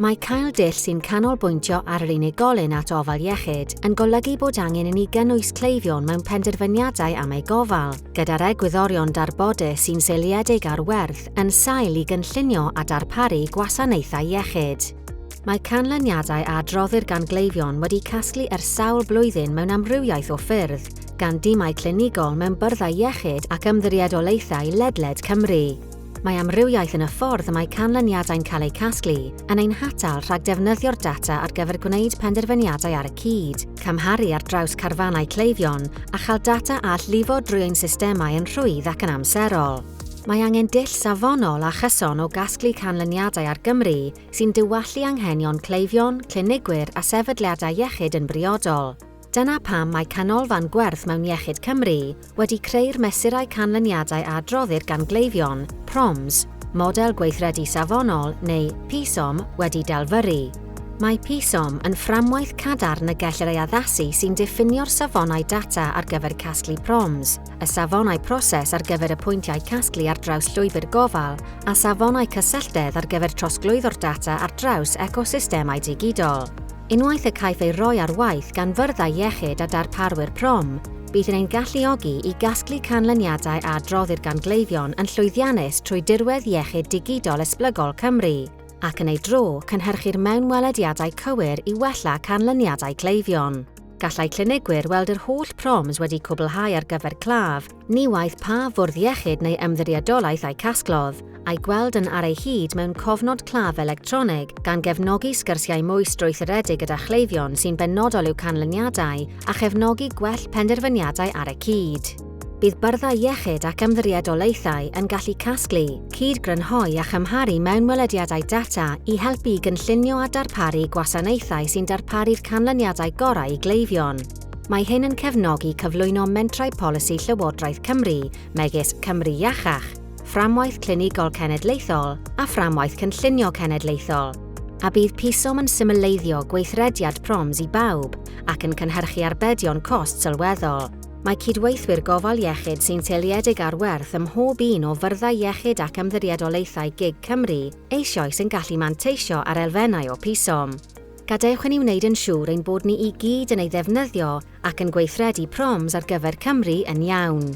Mae cael dull sy'n canolbwyntio ar yr unigolyn at ofal iechyd yn golygu bod angen i ni gynnwys cleifion mewn penderfyniadau am eu gofal, gyda'r egwyddorion darbodus sy'n seiliedig ar werth yn sail i gynllunio a darparu gwasanaethau iechyd. Mae canlyniadau a adroddir gan gleifion wedi casglu ers sawl blwyddyn mewn amrywiaeth o ffyrdd, gan dimau clinigol mewn byrddau iechyd ac ymddiriedolaethau ledled Cymru. Mae amrywiaeth yn y ffordd y mae canlyniadau'n cael eu casglu yn ein hatal rhag defnyddio'r data ar gyfer gwneud penderfyniadau ar y cyd, cymharu ar draws carfanau cleifion a chael data all lifo drwy ein systemau yn rhwydd ac yn amserol. Mae angen dull safonol a chyson o gasglu canlyniadau ar Gymru sy'n diwallu anghenion cleifion, clinigwyr a sefydliadau iechyd yn briodol. Dyna pam mae Canolfan Gwerth mewn Iechyd Cymru wedi creu'r Mesurau Canlyniadau a Adroddir gan Gleifion, PROMs, Model Gweithredu Safonol neu PSOM wedi delfyru. Mae PSOM yn fframwaith cadarn y gellir ei addasu sy'n diffinio'r safonau data ar gyfer casglu PROMs, y safonau proses ar gyfer y pwyntiau casglu ar draws llwybr gofal a safonau cysylltedd ar gyfer trosglwyddo'r data ar draws ecosystemau digidol. Unwaith y caiff ei roi ar waith gan fyrddau iechyd a darparwyr prom, bydd yn ein galluogi i gasglu canlyniadau a adroddir gan gleifion yn llwyddiannus trwy dirwedd iechyd digidol esblygol Cymru, ac yn ei dro, cynhyrchu'r mewnwelediadau cywir i wella canlyniadau cleifion. Gallai clinigwyr weld yr holl proms wedi cwblhau ar gyfer claf, ni waeth pa fwrdd iechyd neu ymddiriedolaeth a'i casglodd, a'i gweld yn ar ei hyd mewn cofnod claf electronig, gan gefnogi sgyrsiau mwy strwythuredig gyda chleifion sy'n benodol i'w canlyniadau a chefnogi gwell penderfyniadau ar y cyd. Bydd byrddau iechyd ac ymddiriedolaethau yn gallu casglu, cyd-grynhoi a chymharu mewnwelediadau data i helpu i gynllunio a darparu gwasanaethau sy'n darparu'r canlyniadau gorau i gleifion. Mae hyn yn cefnogi cyflwyno mentrau polisi Llywodraeth Cymru megis Cymru Iachach, Fframwaith Clinigol Cenedlaethol a Fframwaith Cynllunio Cenedlaethol, a bydd PSOM yn symleiddio gweithrediad PROMs i bawb ac yn cynhyrchu arbedion cost sylweddol. Mae cydweithwyr gofal iechyd sy'n seiliedig ar werth ym mhob un o fyrddau iechyd ac ymddiriedolaethau gig Cymru eisoes yn gallu manteisio ar elfennau o PSOM. Gadewch i ni wneud yn siŵr ein bod ni i gyd yn ei ddefnyddio ac yn gweithredu PROMs ar gyfer Cymru yn iawn.